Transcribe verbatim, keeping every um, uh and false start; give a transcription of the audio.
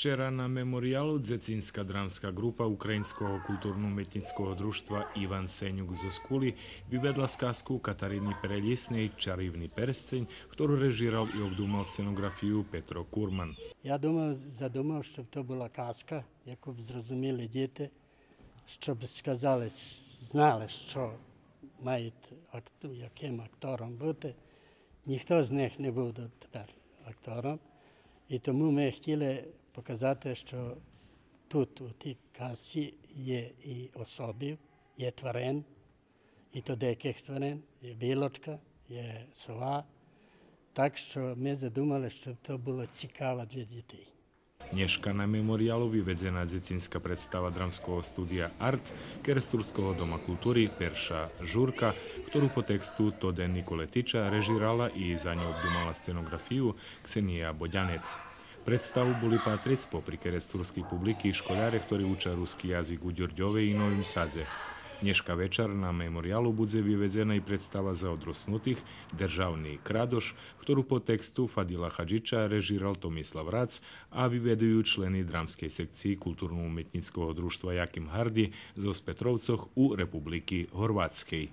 Вчера на Мемориялу дзецинска драмска ґрупа Українского културно-уметнїцкого дружтва „Иван Сенюк” зоз Кули виведла сказку Катарини Перелїсней „Чаривни персцень”, хтору режирал и обдумал сценоґрафию Петро Курман. Я думав, задумав, щоб то была казка, яку б зрозуміли діти, щоб сказали, знали, що мають акт-, яким актором бути. Ніхто з них не був дотепер актором. І тому ми хотіли показати, що тут, у тій казці, є і особів, є тварин, і то диких тварин, є білочка, є сова. Так що ми задумали, щоб то було цікаво для дітей. Нєшка на Мемориялу виведзена дзецинска представа Драмского студия „Арт” Керестурского дома култури „Перша журка”, хтору по тексту Тоде Николетича режирала и за ню обдумала сценоґрафию Ксения Бодянец. Представу були патриц попри керестурскей публики и школяре хтори уча руски язик у Дюрдьове и Новим Садзе. Нєшка вечар на Мемориялу будзе виведзена и представа за одроснутих „Державни крадош”, хтору по тексту Фадила Хаджича режирал Томислав Рац, а виведу ю члени Драмскей секциї Културно-уметнїцкого дружтва „Яким Гарди” зоз Петровцох у Републики Горватскей.